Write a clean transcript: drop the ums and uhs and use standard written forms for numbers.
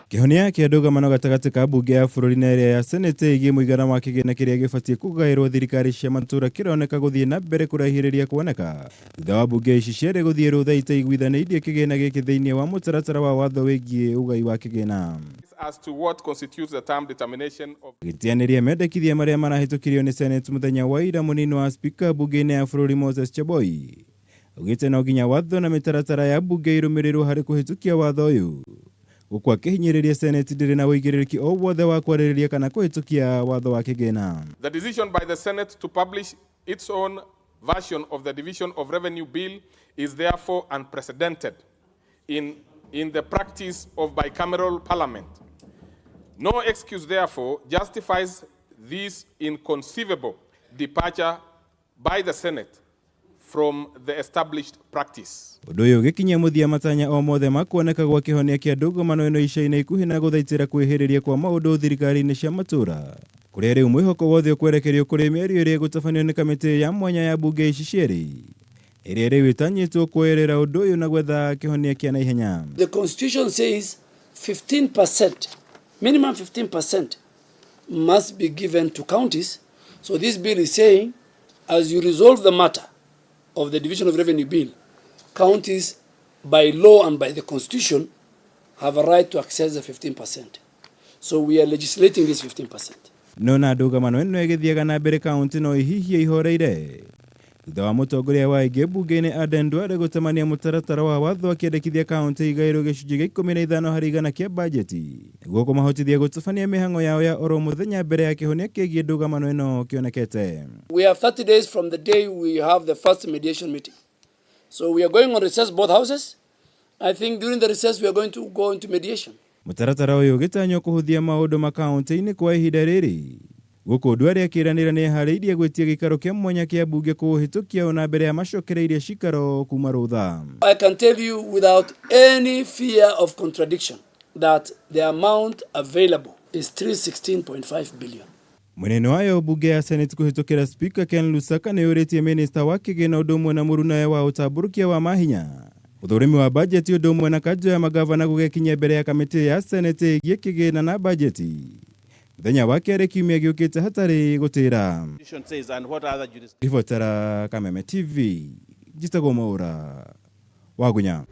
Kĩhonia kĩa ndũgamano gatagatĩ ka mbunge ya bũrũri na ĩrĩa ya senate ĩgiĩ mũigana wa kĩgĩna kĩrĩa gĩbatiĩ kũgaĩrwo thirikari cia matũũra kĩroneka gũthiĩ na mbere kũraihĩrĩria kuoneka thutha wa mbunge ici cierĩ gũthiĩ rũtha itaiguithanĩirie kĩgĩna gĩkĩ thĩinĩ wa mũtaratara wa watho wĩgiĩ ũgai wa kĩgĩna. As to what constitutes the term determination of Gĩtianĩria mendekithia marĩa marahĩtũkirio nĩ Senate mũthenya wa ira, mũnini wa spika mbunge-inĩ ya bũrũri Moses Cheboi augĩte no nginya watho na mĩtaratara ya mbunge irũmĩrĩrwo harĩ kũhĩtũkia watho ũyũ, gũkũ akĩhinyĩrĩria Senate ndĩrĩ na ũigĩrĩrĩki o wothe wa kwarĩrĩria kana kũhĩtũkia watho wa kĩgĩna. The decision by the Senate to publish its own version of the Division of Revenue Bill is therefore unprecedented in the practice of bicameral parliament. No excuse, therefore, justifies this inconceivable departure by the Senate from the established practice. Ũndũ ũyũ ũgĩkinyia mũthia matanya o mothe ma kuoneka gwa kĩhonia kĩa ndũgũmano ĩno ica-inĩ ikuhĩ na gũthaitĩra kwĩhĩrĩria kwa maũndũ thirikari-inĩ cia matũũra, kũrĩa rĩu mwĩhoko wothe ũkwerekerio kũrĩ mĩario ĩrĩa ĩgũtabanio nĩ kamĩtĩ ya mwanya ya mbunge ici cierĩ, ĩrĩa rĩu ĩtanyĩtwo kuoerera ũndũ ũyũ na gwetha kĩhonia kĩa naihenya. The constitution says 15%, minimum 15% must be given to counties. So this bill is saying, as you resolve the matter of the Division of Revenue Bill, counties by law and by the constitution have a right to access the 15%. So we are legislating this 15%. No na ndũgamano ĩno ĩgĩthiaga na mbere, kaunti no ihihie ihoreire thutha wa mũtongoria wa aingĩ mbunge-inĩ Aden Duale gũtemania mũtaratara wa watho, akĩendekithia kaunti igaĩrwo gĩcunjĩ gĩa 15% kĩa bajeti nĩguo kũmahotithia gũtabania mĩhang'o yao ya oro mũthenya mbere ya kĩhonia kĩgiĩ ndũgamano ĩno kĩonekete. We have 30 days from the day we have the first mediation meeting. So we are going on recess, both houses. I think during the recess we are going to go into mediation. Mũtaratara ũyũ ũgĩtanywo kũhũthia maũndũ makaunti-inĩ kwa ihinda rĩrĩ, gũkũ Duale akĩranĩra nĩ eharĩirie gwĩtia gĩikaro kĩa mwanya kĩa mbunge kũũhĩtũkia ona mbere ya macokereirie cikaro kuma rũtha. I can tell you without any fear of contradiction that the amount available is 316.5 billion. Mũnene wayo mbunge ya Senate kũhĩtũkĩra Speaker Ken Lusaka nĩ ũrĩtie minista wa kĩgĩna ũndũ ũmwe na mũrunawe wa ũtambũrũkia wa mahinya, ũthũrimi wa bajeti, ũndũ ũmwe na kanjũ ya magavana gũgekinyia mbere ya kamĩtĩ ya Senate ĩgiĩ kĩgĩna na bajeti mũthenya wa kerĩ kiumia gĩũkĩte hatarĩ gũtĩra. Says and what other jurisdictions? Ribotera Kameme TV, njĩtagwo Mwaũra Wagunya.